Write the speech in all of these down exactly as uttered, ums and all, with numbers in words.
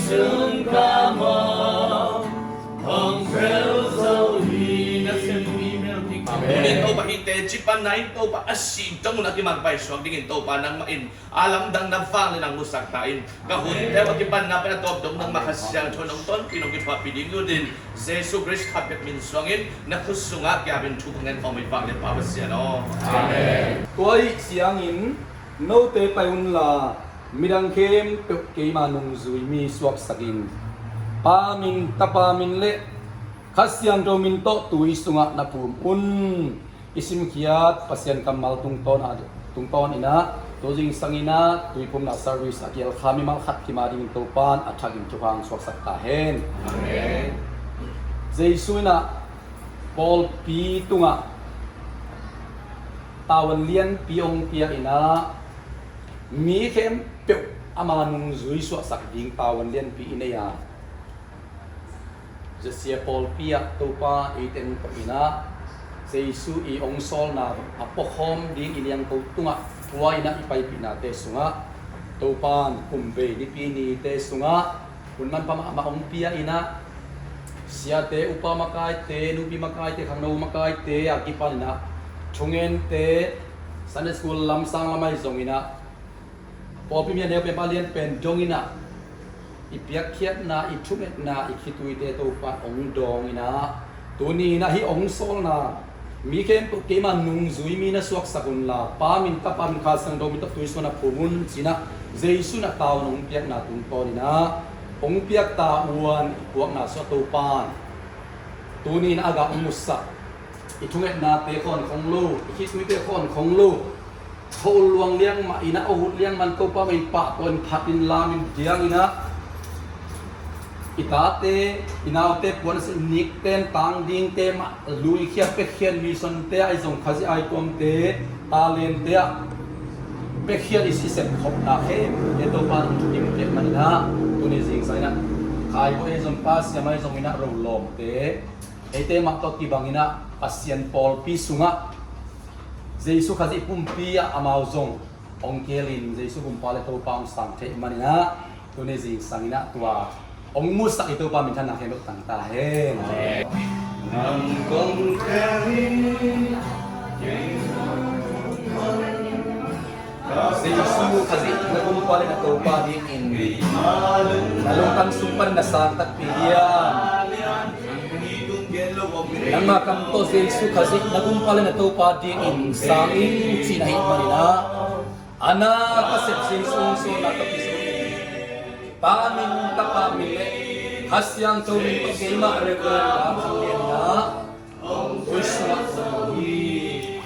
Sun ka mawh hong phel zo hi. Nasem hi bel kik. Amen. Tunin Topa hihte ci panna in Topa a si dong un a kimanpaisak dingin Topa nangmah in a lamdang na vanglian nang musak ta in. Ka hunte uh a kipanna pen a tawp dong nangmah Kha Siangtho nong tonpih nong kithuahpih ding uh in Jesu Khrist khat bek min suangin na khut sungah kiapin thu ka ngen khawm hi vanglian Pa Pasian aw. Amen. Tua ahih ciangin note pai unla midang khempeuh keima nungzui mi suaksak in, Pa min, Tapa min le Kha Siangtho min tawh tui sungah na phum un. I simkhiat Pasian kammal tungtawn ah, tungtawn inah tu zingsang inah tuiphumna service a kial kha mimal khat kim a dingin Topan a thakin thupha hong suaksak ta hen. Amen. Jesu inah pawlpi tungah tavuan lianpi hong pia inah mi khempeuh ama nungzui suahsak ding tavuan lianpi i nei a, Zasia pawlpi ah Topa eite hong tawh inah Jesu i hong sawlna a puakhawm ding i niangko tungah tua inah i paipihnate sungah Topan kum vei Nipi nite sungah hun manpha mahmah hong pia inah siate, upa makaite, nupi makaite, khangno makaite a kipan inah thungente, Sunday school lamsang lam ahi zong inah pawlpi mi a neu pen pa lian pen dong inah i piakkhiatna, i thungetna, i khituite Topa hong dawng inah tuni inah hih hong sawlna mi khempeuh keima nungzui mi na suaksak unla Pa min, Tapa min, Kha Siangtho min tawh tui sungah na phum un ci inah Jesu inah tavuan hong piakna tungtawn inah hong piak tavuan i puakna sungah Topan tuni inah a gah hong musak i thungetnate khawn khong lo, i khituite khawn khong lo, hong luang liang mah inah, hong hut liang man Topa mah in pahtawi in phatin lamin diang inah i tate, i naute puan a si nikten tang dingte mah luikhiat, pekkhiat, missionte ahi zong Khazih aituamte talente ah pekkhiat i sisep khopna khempeuh Topa nong thukim pek man inah tuni zingsang inah khaibuh ahi zong, pasiam ahi zong inah, ro lawmte eite mah tawh kibang inah Pasian pawlpi sungah Jesu Khazih pumpi ah amau zong hong kielin Jesu Gumpa le Topa hong sang theih man inah tuni zingsang inah tua hong musak i Topa minthanna khempeuh tang ta hen. Nang kong tel in Jesu Khazih na Gumpa le na Topa dingin na lungtang sung pan na sang takpi hiam? Nangma kam tawh Jesu Khazih na Gumpa le na Topa dingin sang ing ci na hih man inah a na ka sep Jesu hong sawlna tawh kizui in Pa min, Tapa min le Kha Siangtho min tawh keimah Reverend Lam Thang Lian inah tui sungah hong hi.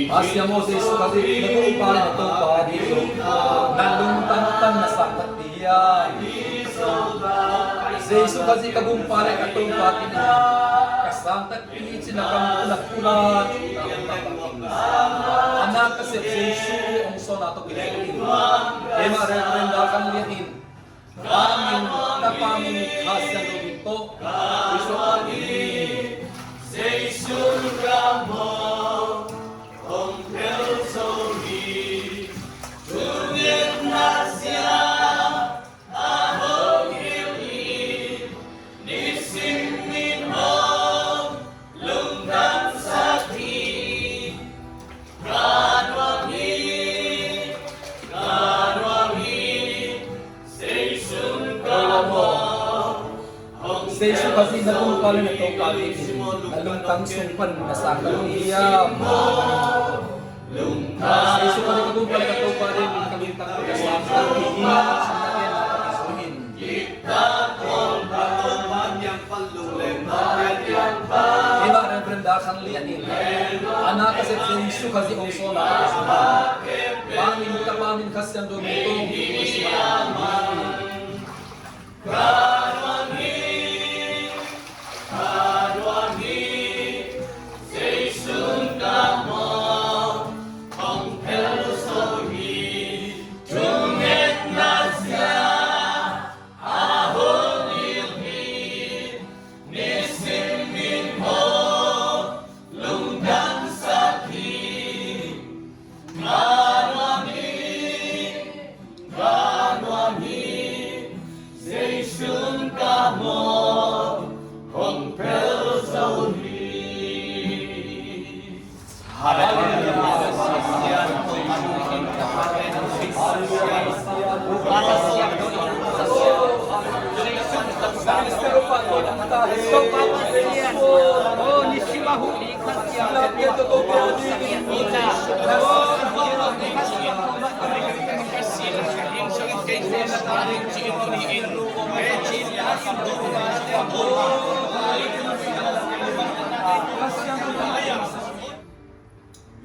Pasian aw, Jesu Khazih na Gumpa le na Topa dingin na lungtang pan na sang takpi hiam? Jesu Khazih ka Gumpa le ka Topa dingin ka sang takpi hi ci na kam, na pulak a na ka sep Jesu hong sawlna tawh kizui in keimah Reverend Dal Khan Lian in Pa min, Tapa min, Kha Siangtho min tawh tui sungah hong hi. Jesu Khazih na Gumpa le na Topa dingin na lungtang sung pan na sang takpi hiam? Jesu Khazih ka Gumpa le ka Topa dingin ka lungtang pan na sang takpi hi. Keimah Reverend Dal Khan Lian in a na ka sep Jesu Khazih hong sawlna tawh kizui in Pa min, Tapa min, Kha Siangtho min tawh hong hi.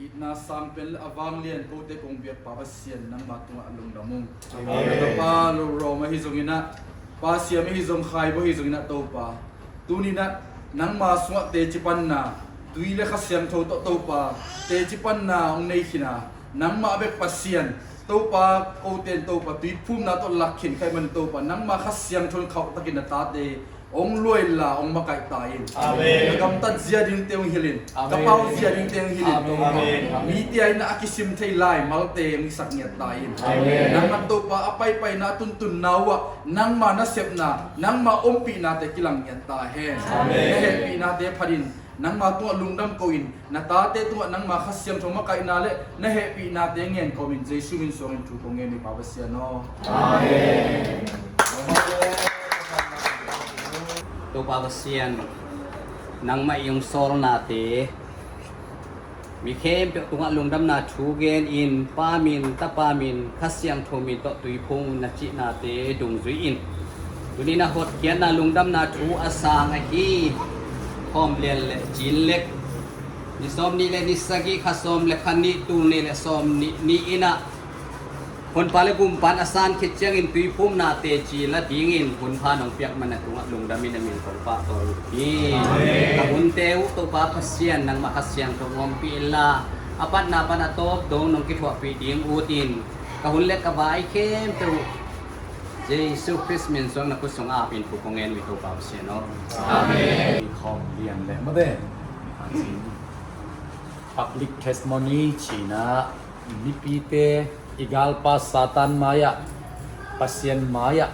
Itna sangpen le a vanglian kote kong biak Pa Pasian, nangma tungah lungdam ung. Amen. Ka Pa Loroma hi zonginah, Pa Siam hi zong, Khaibo hi zonginah Topa, tuninah nangma sungah teci panna, tui le Kha Siangtho tawh Topa, teci panna hong nei khina, nangmah bek Pasian, Topa, koten Topa, tuiphumna tawh lak khin ka hih manin Topa, nangma Kha Siangtho in khauhtakin na tate hong luaila, hong makaih ta in. Amen. Ka gamtat zia dingte hong hilhin, ka pau zia dingte hong hilhin Topa. Amen. Mite a innah a kisim thei laimalte hong sak ngiat ta in. Amen. Nangman Topa, a paipaina a tuntunna uhah nangma nasepna, nangma ompihnate kilang ngiat ta hen. Amen. Na hehpihnate phatin nangma tungah lungdam ko-in, na tate tungah nangma Kha Siangtho makaihna le na hehpihnate ngen kawmin Jesu min suangin thu kong ngen uh hi Pa Pasian aw. Amen. Topa Pasian, nangmah i hong sawlnate mi khempeuh tungah lungdamna thu genin Pa min, Tapa min, Kha Siangtho min tawh tuiphum na cihnate dungzui in. Tuni na hotkhiatna lungdamna thu a sang ahi Khawm Lian le Cin Lek, ni sawm nih le ni sagih, kha sawm le kha nih, tul nih le sawm nih ni innah Honpa le Gumpa in a san khit ciangin tuiphumna teci la dingin hunpha nong piak man a tungah lungdamin a min kong pahtawi uh hi. Amen. Ka hunte uh Topa Pasian nangmah Kha Siangtho hong ompih inla, a patna pan a tawp dong nong kithuahpih ding utin, ka hun le ka vai khempeuh uh Jesu Khrist min suang na khut sung apin thu kong ngen uh hi Topa Pasian aw. Amen. Khawm Lian le mate public testimony cinah mipite i galpa Satan mai-ah Pasian mai-ah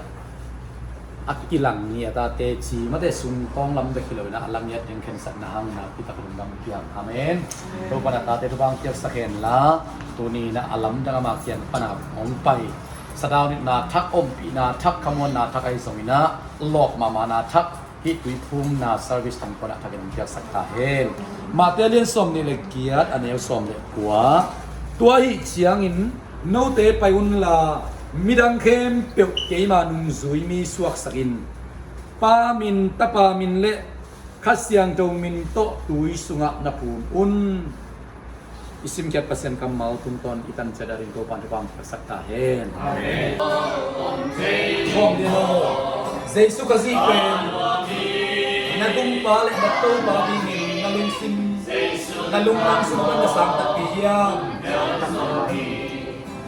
a kilang ngiat a teci mate sungtawng lam bek hi lo inah a lam ngiat ding khensatna hang nakpitak lungdam piang. Amen. Topa na tate thupha hong piaksak henla, tuni inah a lamdang ama kiang pana hong pai, sadaunitna thak, ompihna thak, khamuanna thak ahi zonginah lawp mahmahna thak hih tuiphumna service tungtawnah thakin hong piaksak ta hen. Mate lian sawm nih le giat, a neu sawm le kua. Tua ahi ciangin note pai unla, midang khempeuh keima nungzui mi suaksakin, Pa min, Tapa min le Kha Siangtho min tawh tui sungah na phum un. I simkhiat Pasian kammal tungtawn i tanciat adingin Topa in thupha hong piaksak ta hen. Amen. Khawm lian aw. Jesu Khazih pen na Gumpa le na Topa dingin na lungsim, na lungtang sung pan na sang takpi hiam?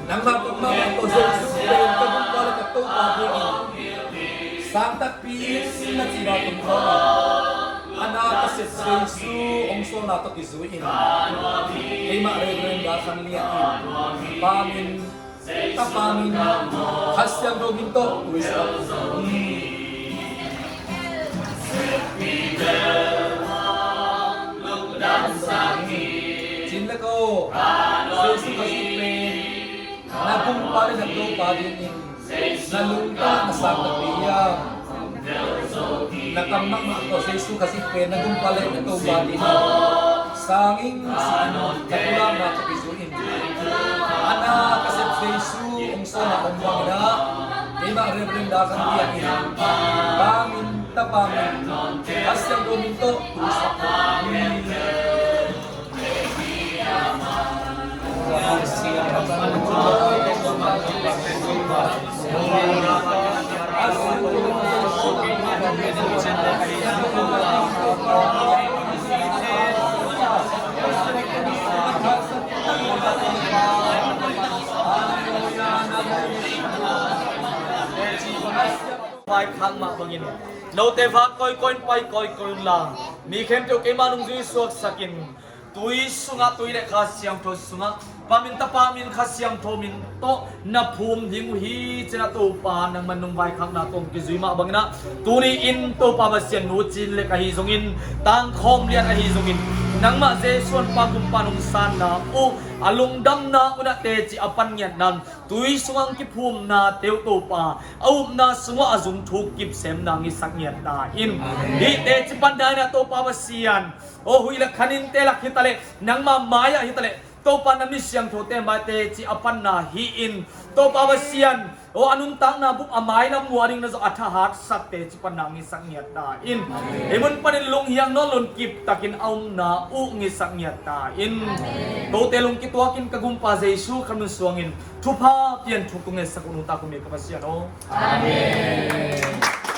Nangmah ka mahmah tawh Jesu pen ka Gumpa le ka Topa dingin sang takpi in na cihna tungtawnin a na ka sep Jesu hong sualna tawh kizui in, keimah Reverend Da Khan Lian in Pa min, Tapa min, Kha Siangtho min tawh tui sungah Cin Lek aw, Jesu Khazih pen na Gumpa le na Topa dingin na lungtang na sang takpi hiam? Na kam mahmah tawh Jesu Khazih pen na Gumpa le na Topa dingin sang in, si in, na pulakna tawh kizui in, a na ka sep Jesu hong sualna om bangin ah, keimah Reverend Da Khan Lian in Pa min, Tapa min, Kha Siangtho min tawh tui sungah Pai khak mah bangin note vak kawikawi in pai kawikawi unla, mi khempeuh keima nungzui suaksakin, tui sungah, tui le Kha Siangtho sungah Pa min, Tapa min, Kha Siangtho min tawh na phum ding uh hi. Cina Topa nangman nung vaikhakna tawh kizui mah bangin ah tuni in Topa Pasian nu cin lek ahi zongin, tangkhawm lian ahi zongin, nangmah Jesu an Pa Gumpa nung sanna uh, a lungdamna uh na teci a pan ngiatna, tui sungah kiphumna teuh Topa a upna sungah a zung thuk kipsemna ngisak ngiatna in. Hih teci panna in ah Topa Pasian, aw huih le khanin te lak hitaleh, nangmah mai-ah hitaleh, Topa na mi siangthote mai teci a panna hi in, Topa Pasian, aw a nuntakna bup a mailam muah ding na zawh a thahatsak teci panna ngisak ngiatna in. Hih mun panin lunghiang nawn lo-in kiptakin a umna uh ngisak ngiatna in. Kote lungkituakin ka Gumpa Jesu Kha min suangin thupha pian thuk tung ngetsak un, nuntak un mi ka Pasian aw. Amen.